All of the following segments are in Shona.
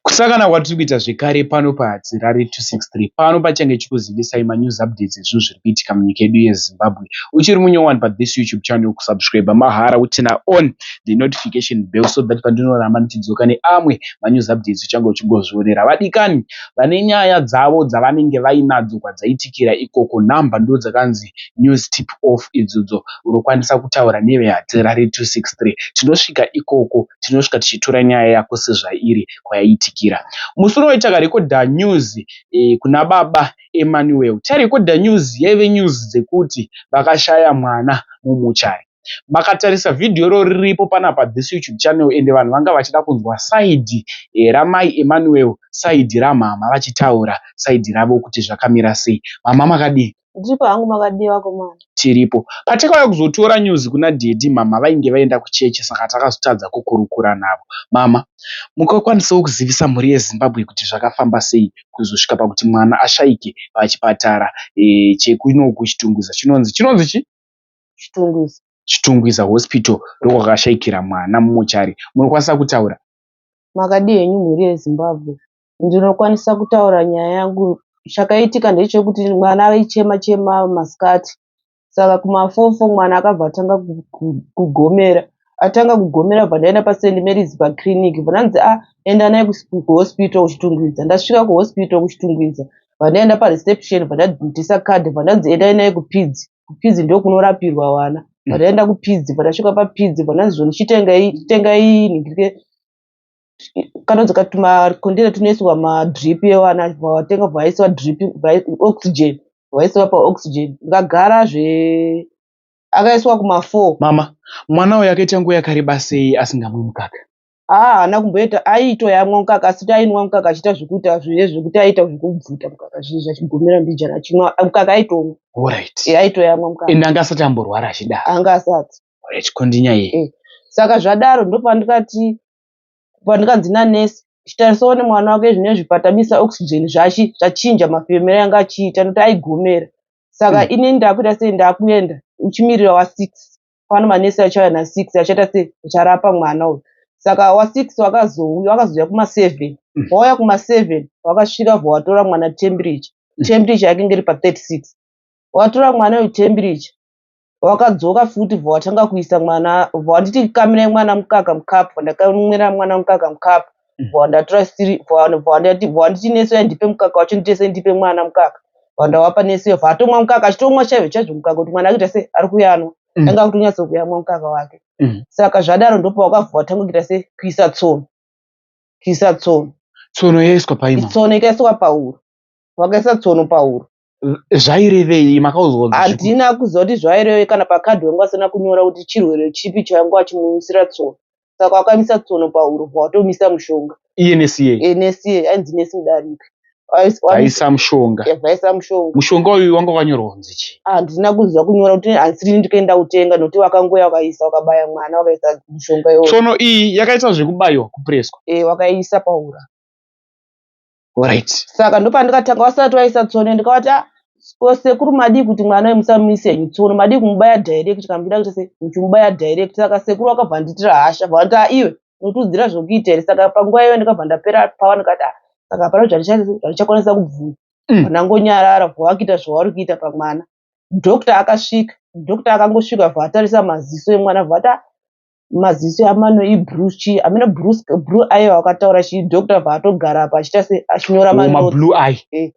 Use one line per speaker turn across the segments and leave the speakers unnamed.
Kusangana kwatiri kuita zvekare pano paHatirari 263 pano pachange chikuzivisai manews updates ezvinhu zviri kuitika munyika yedu yeZimbabwe. Uchiri munyowani pathis YouTube channel, kusubscribe mahara, uturn on the notification bell so that pandinoramba ndichidzoka neamwe manews updates uchange uchingozvionera. Vadikani vane nyaya dzavo dzavanenge vainadzo kwadzaitikira ikoko, nhamba ndo dzakanzi news tip off idzodzo, unokwanisa kutaura neveHatirari 263. Tinosvika ikoko, tinosvika tichitora nyaya yako sezvairi kwayaitikira. Musi unoyu takarekodha news kuna baba Emmanuel. Tarekodha news, yaive news dzekuti vakashaya mwana mumuchari. Makatarisa vhidhiyo iro riripo panapa this YouTube channel, ende vanhu vanga vachida kunzwa side ramai Emmanuel, side ramama vachitaura side ravo kuti zvakamira sei. Mama, makadii?
Ndiripo hangu, makadii vakomana?
Tiripo. Patakauya kuzotora news kuna daddy, mama vainge vaenda kuchechi, saka takazotadza kukurukura navo. Mama, mungakwanisawo kuzivisa mhuri yeZimbabwe kuti zvakafamba sei kuzosvika pakuti mwana ashayike pachipatara chekunoku Chitungwiza, chinonzi chii?
Chitungwiza.
Chitungwiza Hospital, ndokwakashayikira mwana mumuchari. Munokwanisa kutaura.
Makadii henyu mhuri yeZimbabwe? Ndinokwanisa kutaura nyaya yangu. Chakaitika ndechekuti mwana aichema chema masikati. Saka kuma4 mwana akabva atanga kugomera. Atanga kugomera, bva ndaenda paSt Mary's paclinic, bva ndanzi, "A, enda naye kuhospital kuChitungwiza." Ndasvika kuhospital kuChitungwiza, bva ndaenda pareception, bva ndabvisa kadhi, bva ndanzi, "Endai naye kuPaeds." KuPaeds ndokunorapirwa vana. Bva ndaenda kuPaeds, bva ndasvika paPaeds, bva ndanzi zvoni chitengai nhingirike kanonzi tumacontainer tunoiswa madrip evana. Vatenga, bva vaiswa drip oxygen, vaiswa paoxygen. Ndikagarazve, akaiswa kuma4.
Mama, mwana uyu akaita nguva yakareba sei asingamwi mukaka?
Haa, haana kumboita. Aitoyamwa mukaka, asi ainwa mukaka achiita zvekuita zviye zvekuti aita zvekubvuta mukaka zviye, achigomera mbijana achimwa mukaka, aitomwa. Aitoyamwa mukaka.
Ende anga asati amborwara achidaro?
Anga asati.
Alright, continue iyi.
Saka zvadaro ndopandikati pandikanzi nanesi, "Chitarisawo nemwana wake zvinezvi, patabisa oxygen zvachinja mafemero anga achiita, nokuti aigomera." Saka inini ndakuita sei? Ndakuenda uchimirira wa6 pano, manesi achauya na6, achaita sei, acharapa mwana uyu. Saka wa6 wakazouya, wakazouya kuma7. Wauya kuma7, wakasvika, bva watora mwana temperature. Temperature yake inge iri pa36. Watora mwana uyu temperature, wakadzoka futi, bva watanga kuisa mwana, bva wanditi, "Kamirai mwana mukaka mukapu." Bva ndakamwira mwana mukaka mukapu. Bva ndatora siri, bva wanditi nesi uya, "Ndipe mukaka wacho, nditese ndipe mwana mukaka." Bva ndawapa nesi uya, bva atomwa mukaka, achitomwa chaizvo chaizvo mukaka, kuti mwana akuita sei, ari kuyanwa. Anga akutonyatso kuyamwa mukaka wake. Saka zvadaro ndopawakabva watanga kuita sei, kuisa tsono, kuisa tsono.
Tsono yaiswa paima?
Tsono ikaiswa pahuro, wakaisa tsono pahuro.
Zvairevei? Makaudzwa?
Handina kuziva kuti zvairevei. Kana pakadhi vanga vasina kunyora kuti chirwere chipi chavange vachimuisira tsono. Saka wakamisa tsono pahuro, bva watomisa mushonga.
Iye nesi yei?
Nesi ainzi nesi Mudarika.
Vaisa mushonga?
Vaisa mushonga.
Mushonga uyu wanga wakanyorwa kunzi chii?
Handina kuziva kunyora, kuti handisiri ndikaenda kutenga, nokuti wakangoya wakaisa, wakabaya mwana, wakaisa mushonga iwoyo.
Tsono iyi yakaita zvekubayiwa, kupreswa?
E, wakaisa pahuro.
Alright.
Saka ndopandikatanga, vasati vaisa tsono, ndikavati, "Ah, ko sekuru, madii kuti mwana uyu musamuise henyu tsono? Madii kumubaya direct kana muchida kuita sei, muchimubaya direct?" Saka sekuru vakabva nditira hasha, bva vati, "Ah, iwe unotiudzira zvokuita here?" Saka panguva iyoyo ndikabva ndapera pawa, ndikati, "Ah, saka hapana zvandichakwanisa kubvunza." Ndangonyarara, bva vakuita zvavari kuita pamwana. Doctor akasvika, doctor akangosvika, bva atarisa maziso emwana, bva ati, "Ah, maziso amano iblue chii, hameno blue eye." Wakataura chii doctor, bva atogara apa achiita se achinyora manotes.
Mablue eye.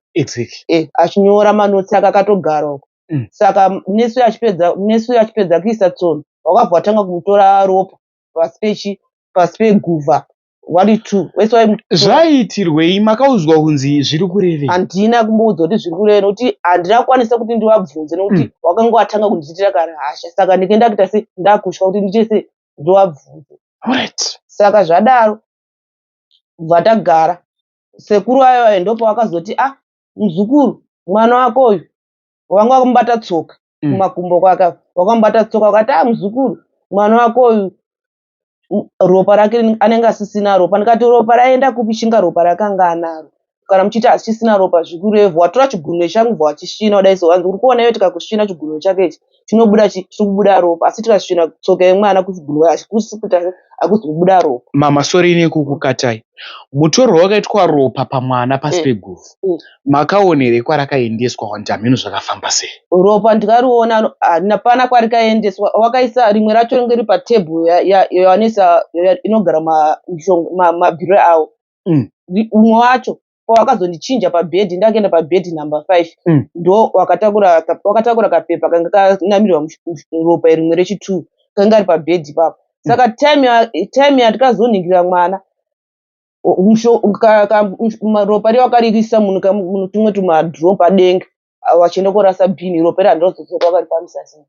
Eh. Achinyora manotes ake akatogara uko. Saka nesi uyo achipedza kuisa tsono, wakabva watanga kumutora ropa pasi pechi pasi peguva, vari two wese
Zvaiitirwei? Makaudzwa kunzi zviri kurevei?
Handina kumboudzwa kuti zviri kurevei, nokuti handina kukwanisa kuti ndivabvunze, nokuti wakanga watanga kundiitira kare hasha. Saka ndinge ndakuita sei, ndakutya kuti ndiite sei, ndivabvunze. Saka zvadaro bva tagara. Sekuru ayo ayo ndopavakazoti, "Ah, muzukuru, mwana wako uyu wanga wakamubata tsoka kumakumbo kwake, wakamubata tsoka." Wakati, "Ah, muzukuru, mwana wako uyu ropa rake anenge asisina ropa." Ndikati, "Ropa raenda kupi? Chinga ropa rakanga anaro." Kana muchiti hachisina ropa zvikureva watora chigunwe changu bva wachisvina kudai so hanzi uri kuona iwe tikakusvina chigunwe chake ichi chinobuda chiri kubuda ropa asi tikasvina tsoka yemwana kuchigunwe hakusi kuita hakuzi kubuda ropa.
Mama sorry nekukukatai. Mutorwo wakaitwa ropa pamwana pasi peguvhu. Makaonerei kwarakaendeswa wandi hameno zvakafamba sei?
Ropa ndikariona hapana kwarikaendeswa wakaisa rimwe racho ringe riri patebhuru yavanoisa inogara mabhiro avo. Umwe wacho pawakazondichinja pabhedhi ndakaenda pabhedhi number 5 ndo wakatakura kapepa kanga kanamirwa ropa rimwe rechi2 kanga kari pabhedhi ipapo. Saka time yandikazoningira mwana ropa riya wakariisa mutumwe tumadhiro padenga vachienda korasa bhini ropa iri handinozoziva wakarifambisa sei.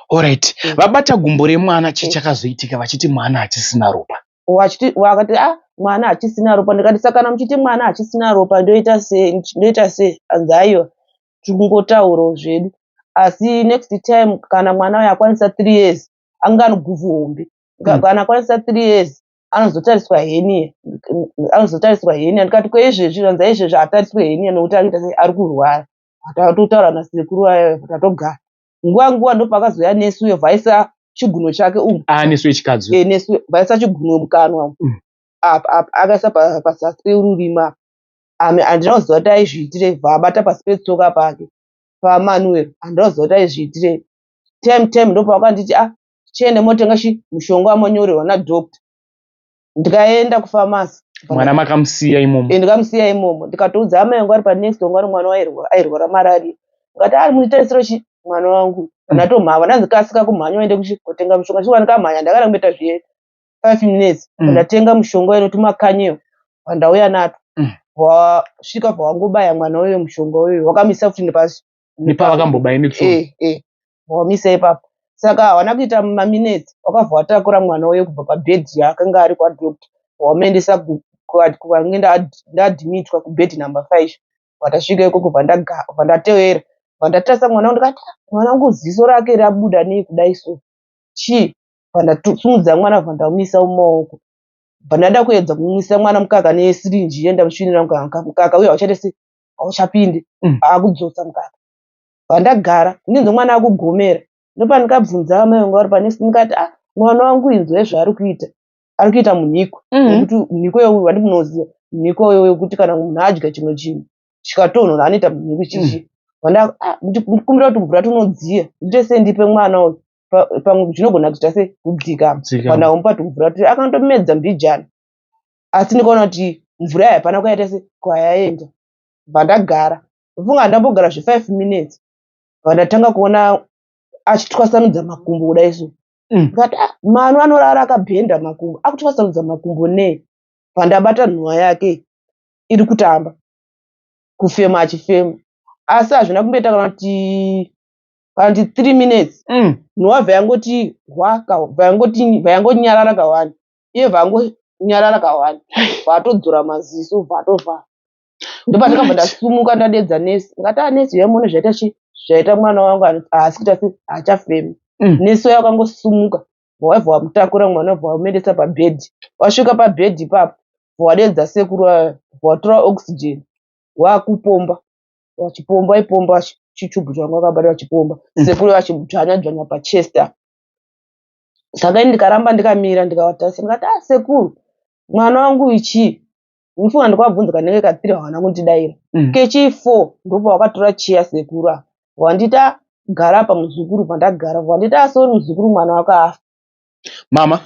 Alright. Vabata gumbo remwana chii chakazoitika vachiti mwana hachisina ropa?
Vakati ah mwana hachisina ropa. Ndikati saka kana muchiti mwana hachisina ropa ndoita sei ndoita sei? Hanzi aiwa tiri kungotaurawo zvedu asi next time kana mwana uyu akwanisa 3 years anga ane guvhu hombe kana akwanisa 3 years anozotariswa hernia anozotariswa hernia. Ndikati ko izvezvi? Hanzi izvezvi haatariswe hernia nekuti arikuita sei ari kurwara. Tatotaura nasekuru vaya tatogara nguva nguva ndopakazouya nesi uyo vaisa chigunwe chake umu.
Ah, nesi wechikadzi.
Eh, nesi vaisa chigunwe mukanwa apa apa akaisa pazasi perurimi apa. Handina kuziva kuti aizviitirei bva abata pasi petsoka pake paManuel handina kuziva kuti aizviitirei. Time time ndopavakanditi ah chiende motenga mushonga wamanyorerwa nadoctor. Ndikaenda kufamasi.
Mwana makamusiya imomo?
Ndikamusiya imomo. Ndikatoudza amai vangu vari panext wangu vari mwana airwara malaria. Ndikati ah munditarisire chi mwana wangu. Ndatomhanya ndanzi kasika kumhanya uende kotenga mushonga. Shuwa ndikamhanya ndakada kumboita zve 5 minutes. Ndatenga mushonga uyo tumakanyiyo ndauya natwo. Wasvika bva wangobaya mwana uyo mushonga uyo wakamisa futi nepasi.
Nepavakambobaya netsono?
Eh. Wamisa ipapo. Saka havana kuita maminutes wakabva watakura mwana uyo kubva pabhedhi yaakanga ari kwadoctor wamuendesa kwange ndaadhimitwa kubhedhi number 5. Pandasvika ikoko bva ndatevera bva ndatarisa mwana wangu ndikati mwana wangu ziso rake rabuda nei kudai so chii? Bva ndasimudza mwana bva ndamuisa mumaoko. Bva ndada kuedza kumwisa mwana mukaka nesirinji iye ndamusvinira mukaka mukaka uya hauchaita sei hauchapindi akudzosa mukaka. Bva ndagara ndinzwa mwana akugomera ndopandikabvunza amai vangu vari panext ndikati ah mwana wangu inzwai zvaari kuita ari kuita munhikwe nekuti mhiko iyoyo handi munoziva mhiko iyoyo yekuti kana munhu adya chimwe chinhu chikatonhora anoita mhiko chichi. Ndikumbira kuti mvura tunodziya ndiite sei ndipe mwana uyu pamwe zvinogona kuita sei kudzikama. Pandamupa tumvura tuya akandomedza mbijana asi ndikaona kuti mvura iyi hapana kwayaita sei kwayaenda. Bva ndagara ndofunga ndambogara zve 5 minutes bva ndatanga kuona achitwasanudza makumbo kudai so. Ndikati ah Manu anorara akabhenda makumbo akutwasanudza makumbo nei? Bva ndabata nhova yake iri kutamba kufema achifema asi hazvina kumboita kana kuti 3 minutes nhova bva yangoti hwa bva yangonyarara kawani iye bva angonyarara kawani bva atodzora maziso bva atovhara. Ndopandakabva ndasimuka ndadedza nesi ndikati ah nesi uyai muone zvaita chii zvaita mwana wangu haasi kuita sei haachafemi. Nesi uya akangosimuka waibva wamutakura mwana bva wamuendesa pabhedhi. Wasvika pabhedhi ipapo bva wadedza sekuru vaya bva watora oxygen wakupomba vachipomba vaipomba chichubhu changu vakabata vachipomba sekuru vachidzvanya dzvanya pachest apa. Saka ini ndikaramba ndikamira ndikavatarisa ndikati ah sekuru mwana wangu uyu chii? Ndofunga ndakavabvunza kanenge ka3 havana kundidaira. Kechi4 ndopavakatora cheya sekuru ava vanditi ah gara apa muzukuru pandagara vanditi ah sorry muzukuru mwana wako afa.
Mama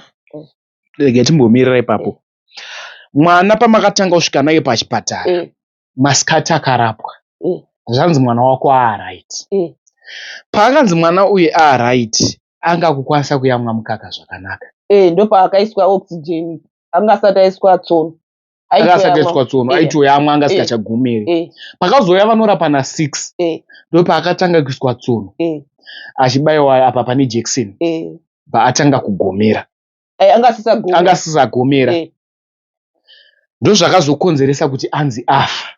rega timbomirira ipapo. Mwana pamakatanga kusvika naye pachipatara masikati akarapwa zvanzi mwana wako aaright. Paakanzi mwana uyu aaright anga akukwanisa kuyamwa mukaka zvakanaka.
Ndopaakaiswa oxygen anga asati aiswa tsono.
Anga asati aiswa tsono aitoyamwa anga asingachagomeri. Pakazouya vanorapa na6 ndopaakatanga kuiswa tsono achibayiwa apa pane jekiseni bva atanga kugomera.
Anga
asisagomera. Ndozvakazokonzeresa kuti anzi afa.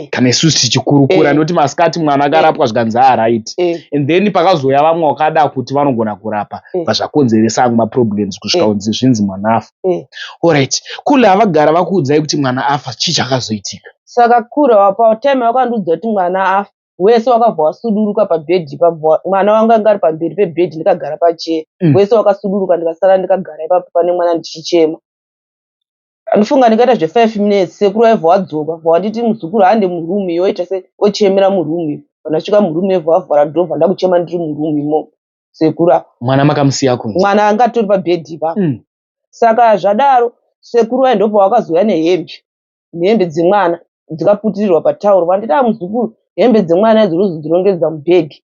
Kana isusu tichikurukura nekuti masikati mwana akarapwa zvikanzi aaright. And then pakazouya vamwe vakada kuti vanogona kurapa bva zvakonzeresa amwe maproblems kusvika kunzi zvinzi mwana afa. Alright kule havagara vakuudzai kuti mwana afa chii chakazoitika?
Saka kura patime vakandiudza kuti mwana afa wese wakabva wasuduruka pabhedhi ipapo mwana wangu anga ari pamberi pebhedhi ndikagara pacheya. Wese wakasuduruka ndikasara ndikagara ipapo pane mwana ndichichema. Andifunga ndikaita zve 5 minutes sekuru vaibva vadzoka vanditi muzukuru hande muroom iyo oita se ochemera muroom iyo. Pandasvika muroom iyo vavhara door ndakuchema ndiri muroom imomo sekuru ava.
Mwana makamusiya kunze?
Mwana anga atori pabhedhi ipapo. Saka zvadaro sekuru vaye ndopavakazouya nehembe nehembe dzemwana dzikaputirirwa patauro vanditi ah muzukuru hembe dzemwana idzi unozodzirongedza mubhegi.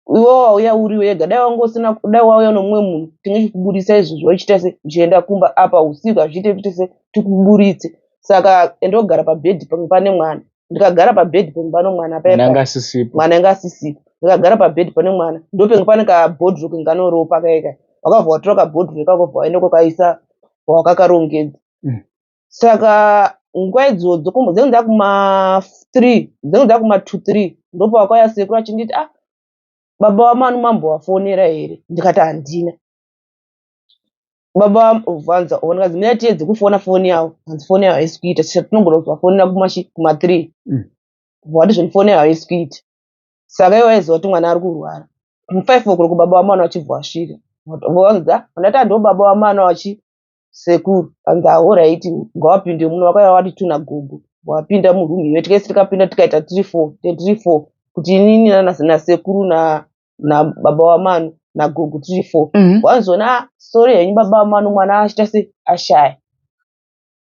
Iwe wauya uri wega dai wanga usina dai wauya nomumwe munhu tinge tichikuburitsa izvozvo uchiita se uchienda kumba apa usiku hazviite kuti se tikuburitse. Saka enda wogara pabhedhi pamwe pane mwana. Ndikagara pabhedhi pamwe pane mwana
paya Mwana anga asisipo.
Mwana anga asisipo. Ndikagara pabhedhi pane mwana ndopenge pane kabhodhoro kenge kanoropa kaya kaya. Wakabva watora kabhodhoro ikako bva waenda kokaisa pawakakarongedza. Saka nguva idzodzo dzinenge dzakuma 3 dzinenge dzakuma 2 3 ndopavakauya sekuru achinditi ah baba vaManu mambovafonera here ndikati handina. Baba vanza vanzi mina tiedze kufona foni yavo hanzi foni yavo haisi kuita saka tinogona kuzovafonera kumachi kuma 3 vati zvoni foni yavo haisi kuita saka ivo vaiziva kuti mwana ari kurwara mu 5 o'clock baba vaManu vachibva vasvika vanza ndati ndo baba vaManu vachi Sekuru hanzi ahoraiti ngawapinde muno vakauya vatitunha gogo vapinda muroom iyo tikaisi tikapinda tikaita tiri four tiri four kuti inini nasekuru nababa vamanu nagogo tiri four vanzona ah, sorry henyu baba vamanu mwana achita se ashaya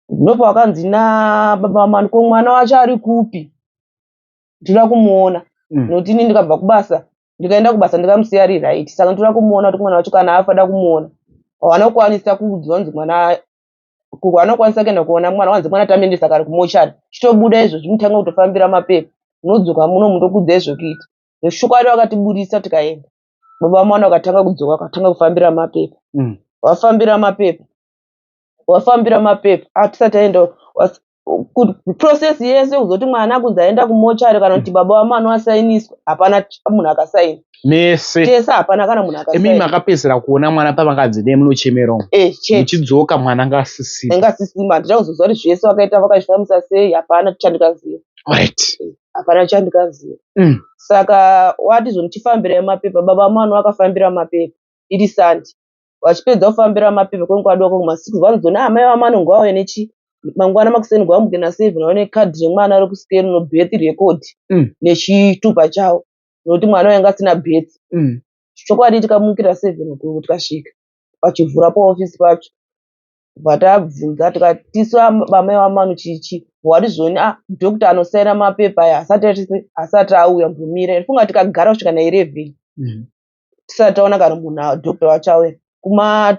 ndopawakanzi nababa vamanu ko mwana wacho ari kupi ndoda kumuona nokuti ini ndikabva kubasa ndikaenda kubasa ndikamusiya ari right saka ndoda kumuona kuti mwana wacho kana afa da kumuona hawana kukwanisa kuudzwa kunzi mwana hawana kukwanisa kuenda kuona mwana wanzi mwana tamuendesa kare kumochari chitobuda izvozvi mutange kutofambira mapepa unodzoka muno mundokuudzai zvekuita chokwadi vakatiburitsa tikaenda baba mwana vakatanga kudzoka vakatanga kufambira mapepa vafambira mapepa wafambira mapepa atisati aenda process yese kuzoti mwana akunzi aenda kumochari kana kuti baba vamwana wasainiswa hapana munhu akasaina
mese
tese hapana kana munhu
akasaina imi makapedzisira kuona mwana pavakanzi dai munochemera
eh chete
muchidzoka mwana anga asisipo
anga asisipo handina kuzoziva kuti zvese vakaita vakazvifambisa sei hapana chandikaziva
right
hapana chandikaziva Saka wati zvonichifambirai mapepa baba mwana wakafambira mapepa iri sandi vachipedza kufambira mapepa kwenguva doko kuma six vanozona ah, amai vamano ngavauye nechi mangwana makuseni ngavamuke na seven vaone kadhi remwana rekusikero no birth record nechitupa chavo nokuti mwana wainge asina birth Chokwadi tikamukira seven o'clock tikasvika pachivhura paofisi pacho bvatabvunza tikati tisu amai vamanu chichi wati zvoni ah doctor anosaina mapepa aya asati asati auya mbomira ndifunga tikagara kusvika na 11 Tisati taona kana munhu doctor wacho auya kuma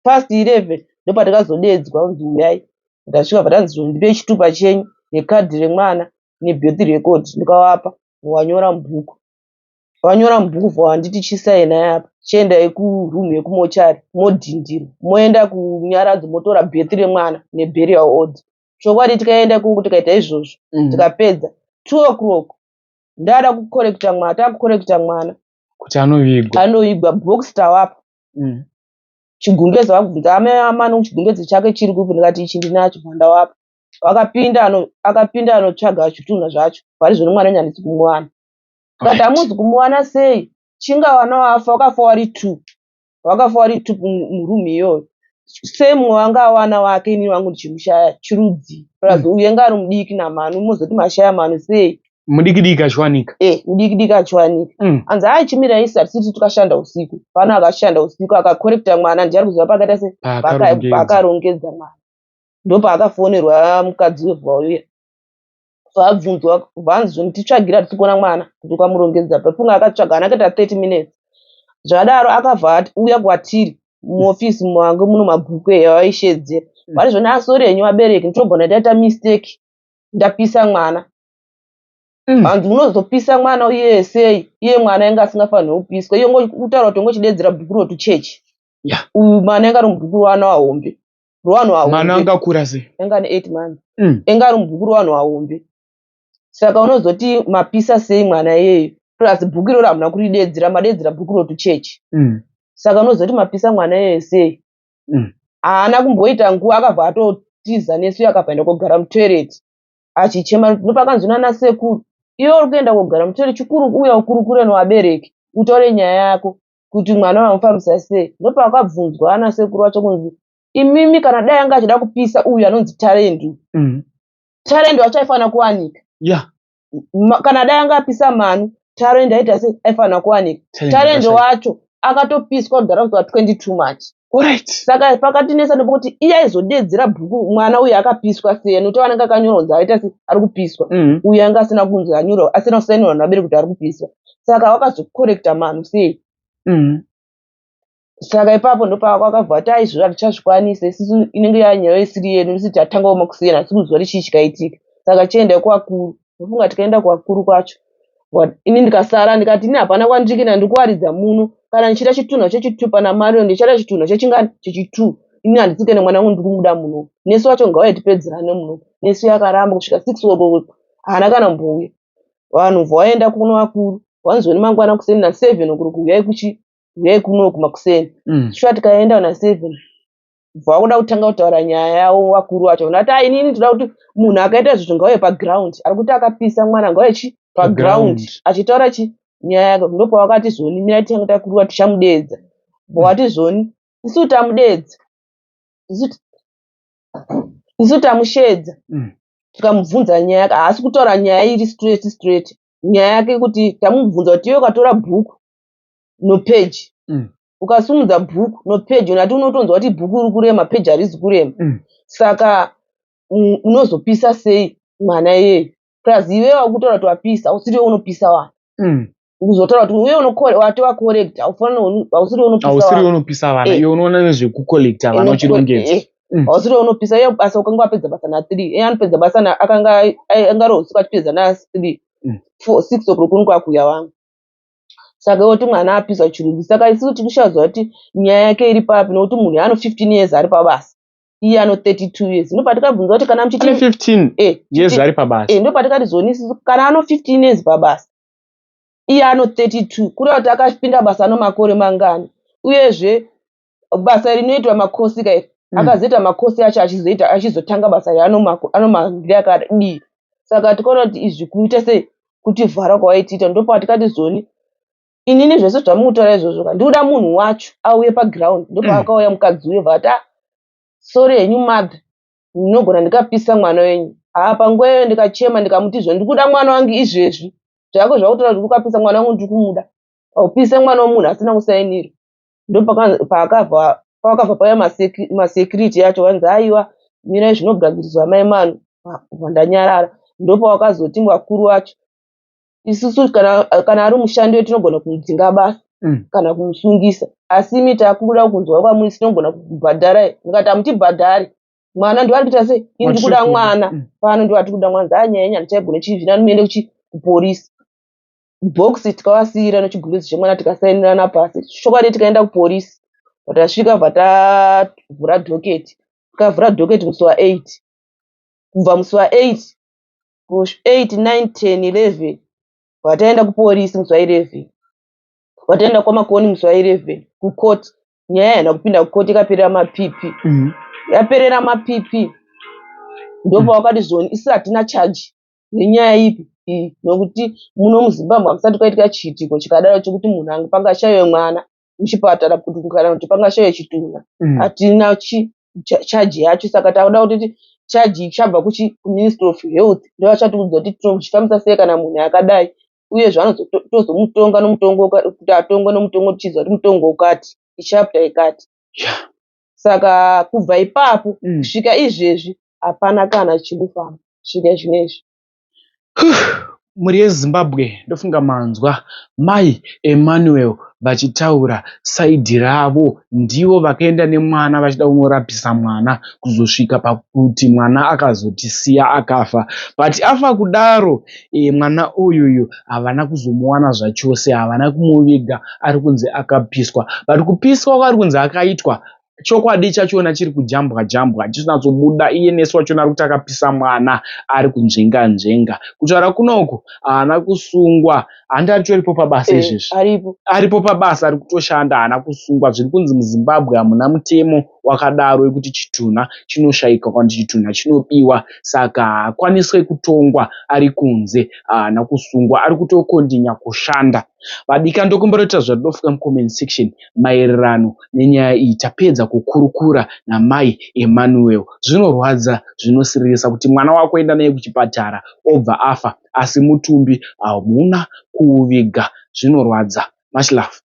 past 11 ndopatakazodeedzwa kunzi uyai ndasvika patanzi ndipe chitupa chenyu nekadhi remwana nebirth record ndikavapa wanyora mubhuku vanyora mubhuku vanditi chisainai apa chiendai kuroom yekumochari modhindira moenda kunyaradzo motora birth remwana neburial order chokwadi tikaenda ikoko tikaita izvozvo tikapedza 2 o'clock ndada kukorekta mwana takukorekta mwana
kuti anovigwa
anovigwa box tawapa Chigumbeze vakubvunza amai amano chigumbeze chake chiri kupi ndikati ichi ndinacho ndawapa vakapinda ano akapinda anotsvaga zvitunha zvacho pari zvino mwana handisi kumuwana ndikati hamuzi kumuwana sei chinga vana wafa wakafa wari two wakafa wari two muroom iyoyo sei mumwe wanga awana wake inini wangu ndichimushaya chirudzii plus uyu anga ari mudiki namanu mozoti mashaya manu sei
Mudiki diki achiwanika.
Eh, mudiki diki achiwanika. Anzi hayi chimirai isu hatisiti tikashanda usiku. Pana akashanda usiku akakorekta mwana ndiye ari kuziva pakaita se paakarongedza mwana. Ndopaakafonerwa mukadzi webva uya. Vabvunzwa vanzi zvoni titsvagira hatisi kuona mwana kuti ukamurongedza pafunga akatsvaga ana akaita 30 minutes. Zvadaro akabva uya kwatiri muofisi mangu muno mabhuku eya vaishedzera. Vari zvoni asori henyu vabereki ndinogona ndaita mistake ndapisa mwana. Hanzi unozopisa mwana iye sei iye mwana ainge asingafanirwi kupiswa iye kutaura kuti ungochidedzera bhuku rotu chechi uyu mwana ainge ari mubhuku revana vahombe rwevanhu vahombe
mwana anga akura sei
ainge ane 8 months ainge ari mubhuku revanhu vahombe saka unozoti mapisa sei mwana iyeyo plus bhuku iroro hamuna kuridedzera madedzera bhuku rotu chechi saka unozoti mapisa mwana iyeyo sei haana kumboita nguva akabva atotiza nesu akabva enda kogara mutoilet. Achichema ndopakanzi nana sekuru iwe uri kuenda kogara mutori chikuru uya ukurukure nevabereki utaure nyaya yako kuti mwana wamufambisa sei. Ndopakabvunzwa ana sekuru vacho kunzi imimi kana dai anga achida kupisa uyu anonzi Tarendi. Tarendi wacho aifanira kuwanika. Kana dai anga apisa Manu, Tarendi aita sei aifanira kuwanika. Tarendi wacho akatopiswa kudhara musi wa 22 March.
Alright.
Saka pakatinetsa ndepekuti iye aizodedzera bhuku mwana uyu akapiswa sei nekuti anenge akanyorwa kunzi aita sei ari kupiswa. Uyu anga asina kunzi anyorwa asina kusainirwa nevabereki kuti ari kupiswa. Saka wakazokorekta Manu sei? Saka ipapo ndopavakabva vati aizvo hatichazvikwanise isusu inenge yanyaya isiri yedu isusu tatangawo makuseni hatisi kuziva kuti chii chikaitika. Saka chiendai kuvakuru. Ndofunga tikaenda kuvakuru kwacho ini ndikasara ndikati ini hapana kwandiri kuenda ndiri kuwaridza muno kana ndichida chitunha chechi2 pana Marion ndichada chitunha chechingani chechi2 ini handisi kuenda mwana wangu ndiri kumuda muno nesi wacho ngauye tipedzerane muno nesi yakaramba kusvika 6 o'clock haana kana kumbouya vanhu vaenda kuno vakuru vanzoni mangwana kuseni na 7 o'clock huyai kuchi huyai kuno kumakuseni shuwa tikaenda na 7 vakuda kutanga kutaura nyaya yavo vakuru vacho ndati ah inini ndoda kuti munhu akaita izvozvo ngauye paground ari kuti akapisa mwana ngauye chi paground achitaura chi nyaya yake ndopavakati zvoni mirai titange takurura tichamudeedza vati zvoni isu tamudeedza isu tamusheedza tikamubvunza nyaya yake haasi kutaura nyaya iri straight straight nyaya yake kuti tamubvunza kuti iwe ukatora bhuku nopeji ukasimudza bhuku nopeji unati unotonzwa kuti bhuku iri kurema peji harizi kurema saka unozopisa sei mwana iyeye plus iwewe wakutaura kuti wapisa hausiriwe unopisa vanhu kuzotaura kuti uye watova correct hausiriwe unopisa
hausiriwe unopisa vana iwe unoona nezvekucollecta vana uchirongedza
Hausiriwe unopisa iye basa ukanga wapedza basa na3 iye anopedza basa akanga angari usiku achipedza na3 4 6 o'clock unenge wakuuya vamwe saka iwe kuti mwana apisa chirungu saka isusu tikushaziva kuti nyaya yake iri papi nokuti munhu ano 15 years ari pabasa iye ano 32 years ndopatikabvunza kuti kana muchiti
15 years ari pabasa
ndopatikati zoni isusu kana ano 15 years pabasa iye ano 32 kureva kuti akapinda basa ano makore mangani uyezve basa rinoitwa makosi kairi akazoita makosi acho achizoita achizotanga basa iri anomahambire akadii saka tikaona kuti izvi kuita sei kutivhara kwawaitiita ndopatikati zoni inini zvese zvamukutaura izvozvo ka ndikuda munhu wacho auye paground ndopaakauya mukadzi uyo bva ati ah sorry henyu mother ndinogona ndikapisa mwana wenyu haa panguva iyoyo ndikachema ndikamuti izvo ndikuda mwana wangu izvezvi zvako zvakutaura kuti ukapisa mwana wangu ndiri kumuda haupise mwana wemunhu asina kusainirwa ndopakabva pakabva pauya masecurity acho vanzi aiwa mirai zvinogadziriswa mai Manu ndanyarara ndopavakazoti vakuru vacho isusu kana ari mushandi wedu tinogona kumudzinga basa kana kumusungisa asi imi takuda kunzwa kwamuri tinogona kukubhadharai ndikati hamutibhadhari mwana ndo ari kuita sei ini ndiri kuda mwana pano ndo atiri kuda mwana dza nyaya yenyu handichaigona chii zvino muende kupolisi bhokisi tikavasiira nechigumbezi chemwana tikasainirana pasi chokwadi tikaenda kupolisi tasvika bva tavhura dhoketi tikavhura dhoketi musi wa8 kubva musi wa8 8 9 10 11 vataenda kupolisi musi wa11 vataenda kwamakoni musi wa11 kukoti nyaya haina kupinda kukoti ikaperera mapp yaperera mapp ndopavakati zvoni isu hatina charge nenyaya ipi iyi nokuti muno muZimbabwe hakusati kwaitika chiitiko chikadaro chekuti munhu pangashayiwe mwana muchipatara kana kuti pangashayiwe chitunha hatina charge yacho saka takuda kuti charge ichabva kuMinistry of Health ndovachatiudza kuti tinochifambisa sei kana munhu akadai uyezve tozomutonga nomutongo kuti atongwe nomutongo tichiziva kuti mutongo ukati ichapter ikati saka kubva ipapo kusvika izvezvi hapana kana chiri kufamba kusvika zvinezvi.
Mhuri yeZimbabwe ndofunga manzwa mai Emmanuel vachitaura side ravo. Ndivo vakaenda nemwana vachida kunorapisa mwana kuzosvika pakuti mwana akazotisiya akafa. But afa kudaro mwana uyuyu havana kuzomuwana zvachose havana kumuviga ari kunzi akapiswa. But kupiswa kwaari kunzi akaitwa chokwadi chachona chiri kujambwa jambwa hachisi iye nesi wachona ari kuti akapisa mwana ari kunzvenga nzvenga. Kutaura kunoku haana kusungwa handi aritoripo pabasa izvezvi
aripo
aripo pabasa ari kutoshanda haana kusungwa. Zviri kunzi muZimbabwe hamuna mutemo. wakadaro wekuti chitunha chinoshaikwa kana kuti chitunha chinobiwa saka haakwaniswe kutongwa ari kunze haana kusungwa ari kutokontinya kushanda. Vadikani ndokumbira kuita zvatinofunga mucomment section maererano nenyaya iyi. Tapedza kukurukura namai Emmanuel. Zvinorwadza zvinosiririsa kuti mwana wako enda naye kuchipatara obva afa asi mutumbi hamuna kuuviga. Zvinorwadza. Much love.